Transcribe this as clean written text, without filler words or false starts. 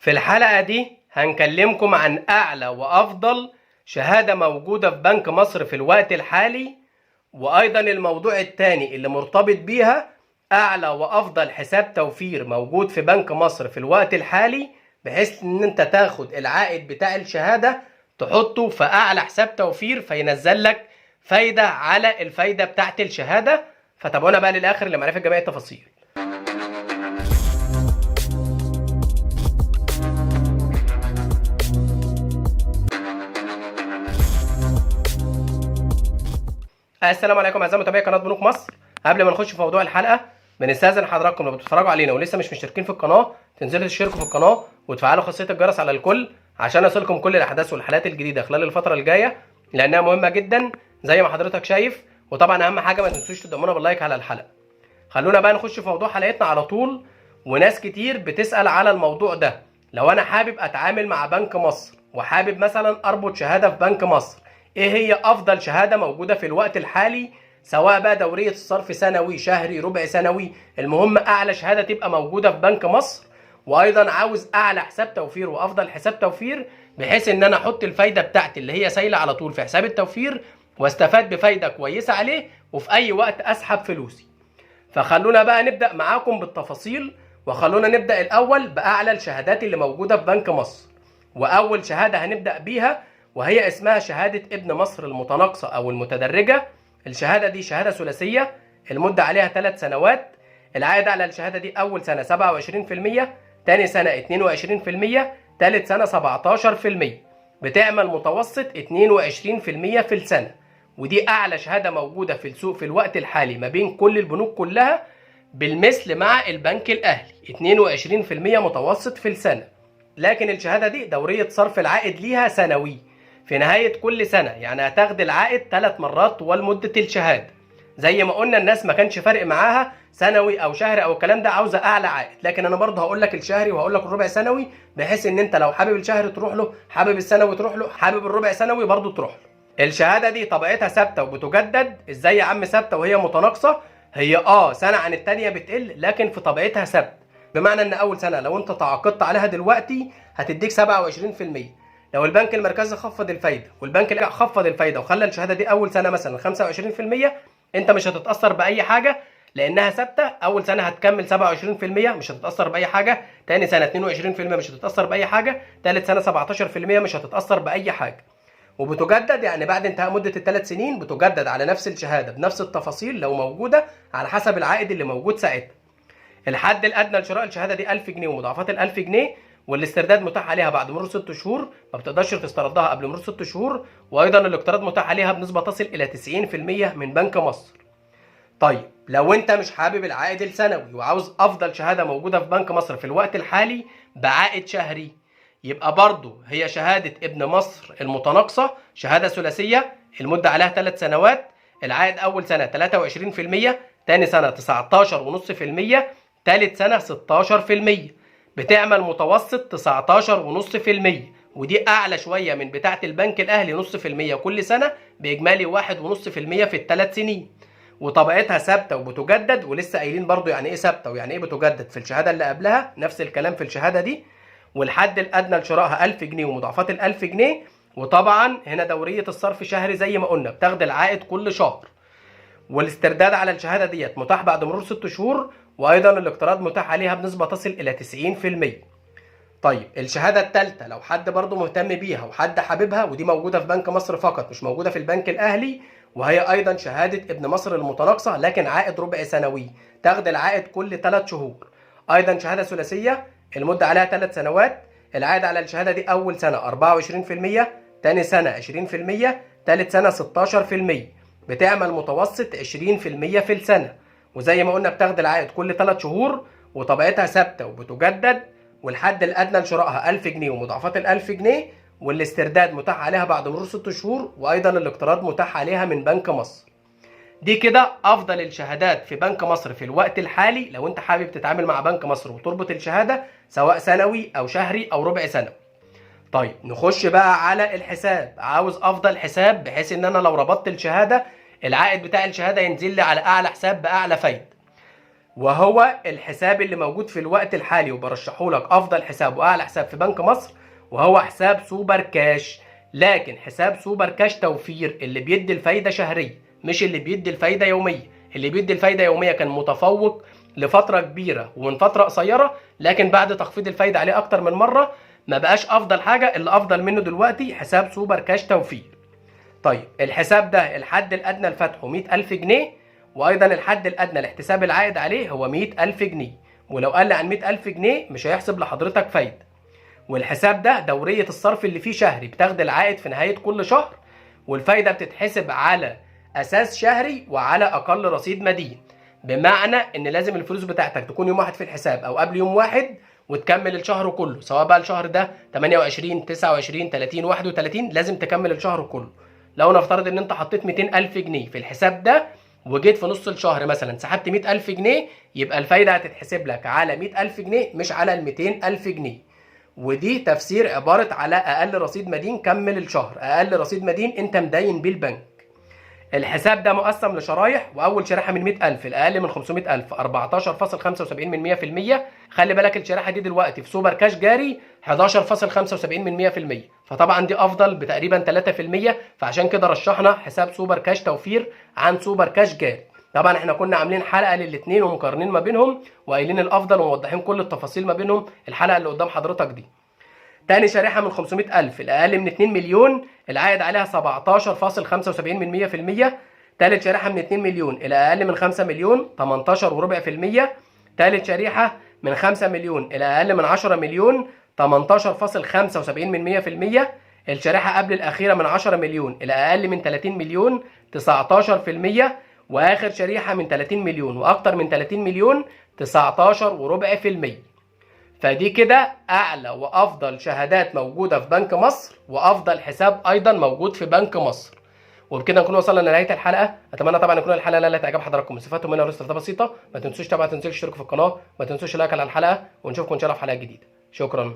في الحلقة دي هنكلمكم عن أعلى وأفضل شهادة موجودة في بنك مصر في الوقت الحالي، وأيضا الموضوع الثاني اللي مرتبط بيها أعلى وأفضل حساب توفير موجود في بنك مصر في الوقت الحالي، بحيث إن أنت تاخد العائد بتاع الشهادة تحطه في أعلى حساب توفير فينزل لك فايدة على الفايدة بتاعت الشهادة. فتابعونا بقى للآخر لمعرفة جميع التفاصيل. السلام عليكم اعزائي متابعي قناة بنوك مصر. قبل ما نخش في موضوع الحلقة بنستاذن حضراتكم لو بتتفرجوا علينا ولسه مش مشتركين في القناة تنزلوا تشتركوا في القناة وتفعلوا خاصية الجرس على الكل عشان يصلكم كل الاحداث والحلقات الجديدة خلال الفترة الجاية، لانها مهمة جدا زي ما حضرتك شايف. وطبعا اهم حاجة ما تنسوش تدعمونا بال like على الحلقة. خلونا بقى نخش في موضوع حلقتنا على طول. وناس كتير بتسال على الموضوع ده، لو انا حابب اتعامل مع بنك مصر وحابب مثلا اربط شهادة في بنك مصر، ايه هي افضل شهادة موجودة في الوقت الحالي، سواء بقى دورية الصرف سنوي شهري ربع سنوي، المهم اعلى شهادة تبقى موجودة في بنك مصر. وايضا عاوز اعلى حساب توفير وافضل حساب توفير، بحيث ان انا احط الفايدة بتاعتي اللي هي سايله على طول في حساب التوفير واستفاد بفايده كويسة عليه، وفي اي وقت اسحب فلوسي. فخلونا بقى نبدا معاكم بالتفاصيل، وخلونا نبدا الاول باعلى الشهادات اللي موجودة في بنك مصر. واول شهادة هنبدا بيها وهي اسمها شهادة ابن مصر المتناقصه او المتدرجه. الشهادة دي شهادة ثلاثية، المدة عليها 3 سنوات. العائد على الشهادة دي اول سنة 27%، تاني سنة 22%، تالت سنة 17%، بتعمل متوسط 22% في السنة. ودي اعلى شهادة موجودة في السوق في الوقت الحالي ما بين كل البنوك كلها، بالمثل مع البنك الاهلي 22% متوسط في السنة. لكن الشهادة دي دورية صرف العائد ليها سنوي في نهاية كل سنة، يعني هتاخد العائد 3 مرات طوال مده الشهادة. زي ما قلنا الناس ما كانش فارق معاها سنوي او شهري او الكلام ده، عاوزه اعلى عائد. لكن انا برضه هقول لك الشهري وهقول لك الربع سنوي، بحيث ان انت لو حابب الشهر تروح له، حابب السنوي تروح له، حابب الربع سنوي برضه تروح له. الشهادة دي طبيعتها ثابتة وبتجدد. ازاي يا عم ثابتة وهي متناقصه؟ هي سنة عن الثانية بتقل، لكن في طبيعتها ثابت، بمعنى ان اول سنة لو انت تعاقدت عليها دلوقتي هتديك 27%. لو البنك المركزي خفض الفايدة والبنك خفض الفايدة وخلى الشهادة دي اول سنة مثلا 25%، انت مش هتتاثر باي حاجة لانها ثابتة. اول سنة هتكمل 27% مش هتتاثر باي حاجة، تاني سنة 22% مش هتتاثر باي حاجة، تالت سنة 17% مش هتتاثر باي حاجة. وبتجدد، يعني بعد انتهاء مده ال3 سنين بتجدد على نفس الشهادة بنفس التفاصيل لو موجودة على حسب العائد اللي موجود ساعتها. الحد الادنى لشراء الشهادة دي 1000 جنيه ومضاعفات ال 1000 جنيه، والاسترداد متاح عليها بعد مرور 6 شهور، ما بتقدرش تستردها قبل مرور 6 شهور. وايضا الاقتراض متاح عليها بنسبة تصل الى 90% من بنك مصر. طيب لو انت مش حابب العائد السنوي وعاوز افضل شهادة موجودة في بنك مصر في الوقت الحالي بعائد شهري، يبقى برضو هي شهادة ابن مصر المتناقصه، شهادة ثلاثية، المدة عليها 3 سنوات، العائد اول سنة 23%، تاني سنة 19.5%، تالت سنة 16%، بتعمل متوسط 19.5%، ودي اعلى شوية من بتاعه البنك الاهلي 0.5% كل سنة، باجمالي 1.5% في ال3 سنين. وطبيعتها ثابتة وبتجدد، ولسه قايلين برضو يعني ايه ثابتة ويعني ايه بتجدد في الشهادة اللي قبلها، نفس الكلام في الشهادة دي. والحد الادنى لشرائها 1000 جنيه ومضاعفات ال 1000 جنيه. وطبعا هنا دورية الصرف شهري زي ما قلنا، بتاخد العائد كل شهر. والاسترداد على الشهادة ديت متاح بعد مرور 6 شهور، وايضا الاقتراض متاح عليها بنسبة تصل الى 90%. طيب الشهادة الثالثة لو حد برضو مهتم بيها وحد حاببها، ودي موجودة في بنك مصر فقط مش موجودة في البنك الاهلي، وهي ايضا شهادة ابن مصر المتناقصه، لكن عائد ربع سنوي، تاخد العائد كل 3 شهور. ايضا شهادة ثلاثية، المدة عليها 3 سنوات، العائد على الشهادة دي اول سنة 24%، تاني سنة 20%، تالت سنة 16%، بتعمل متوسط 20% في السنة. وزي ما قلنا بتاخد العائد كل 3 شهور، وطبيعتها ثابتة وبتجدد، والحد الادنى لشرائها 1000 جنيه ومضاعفات ال 1000 جنيه، والاسترداد متاح عليها بعد مرور 6 شهور، وايضا الاقتراض متاح عليها من بنك مصر. دي كده افضل الشهادات في بنك مصر في الوقت الحالي لو انت حابب تتعامل مع بنك مصر وتربط الشهادة سواء سنوي او شهري او ربع سنوي. طيب نخش بقى على الحساب. عاوز افضل حساب بحيث ان انا لو ربطت الشهادة العائد بتاع الشهادة ينزل لي على اعلى حساب باعلى فايده. وهو الحساب اللي موجود في الوقت الحالي وبرشحه لك افضل حساب واعلى حساب في بنك مصر، وهو حساب سوبر كاش. لكن حساب سوبر كاش توفير اللي بيدي الفايدة شهرية، مش اللي بيدي الفايدة يومية. اللي بيدي الفايدة يومية كان متفوق لفترة كبيرة ومن فترة قصيرة، لكن بعد تخفيض الفايدة عليه اكتر من مرة ما بقاش افضل حاجة. اللي افضل منه دلوقتي حساب سوبر كاش توفير. طيب الحساب ده الحد الادنى لفتحه 100,000 جنيه، وايضا الحد الادنى لاحتساب العائد عليه هو 100,000 جنيه، ولو قل عن 100,000 جنيه مش هيحسب لحضرتك فايدة. والحساب ده دورية الصرف اللي فيه شهري، بتاخد العائد في نهاية كل شهر، والفايدة بتتحسب على اساس شهري وعلى اقل رصيد مدين، بمعنى ان لازم الفلوس بتاعتك تكون يوم واحد في الحساب او قبل يوم واحد وتكمل الشهر كله، سواء بقى الشهر ده 28 29 30 31، لازم تكمل الشهر كله. لو نفترض ان انت حطيت 200,000 جنيه في الحساب ده وجيت في نص الشهر مثلا سحبت 100,000 جنيه، يبقى الفايدة هتتحسب لك على 100,000 جنيه مش على ال 200,000 جنيه. ودي تفسير عبارة على أقل رصيد مدين كمل الشهر، أقل رصيد مدين أنت مدين بيه البنك. الحساب ده مقسم لشرايح، وأول شريحة من 100,000 الأقل من 500,000 14.75 من 100%. خلي بالك الشريحة دي دلوقتي في سوبر كاش جاري 11.75 من 100%، فطبعا دي أفضل بتقريبا 3%، فعشان كده رشحنا حساب سوبر كاش توفير عن سوبر كاش جاري. طبعا احنا كنا عاملين حلقة للاثنين ومقارنين ما بينهم وقايلين الأفضل وموضحين كل التفاصيل ما بينهم، الحلقة اللي قدام حضرتك دي. تاني شريحة من 500,000 الأقل من 2 مليون العائد عليها 17.75 من 100%. تالت شريحة من 2 مليون إلى أقل من 5 مليون 18.25%. تالت شريحة من 5 مليون إلى أقل من 10 مليون 18.75 من 100%. الشريحة قبل الأخيرة من 10 مليون إلى أقل من 30 مليون 19%. وآخر شريحة من 30 مليون وأكتر من 30 مليون 19.25%. فدي كده أعلى وأفضل شهادات موجودة في بنك مصر، وأفضل حساب أيضا موجود في بنك مصر. وبكده نكون وصلنا لنهاية الحلقة. اتمنى طبعا يكون الحلقة نالت اعجاب حضراتكم، استفدتوا منها والاستفادة بسيطة. ما تنسوش طبعا تنزلوا تشتركوا في القناة، ما تنسوش like على الحلقة، ونشوفكم ان شاء الله في حلقة جديدة. شكرا.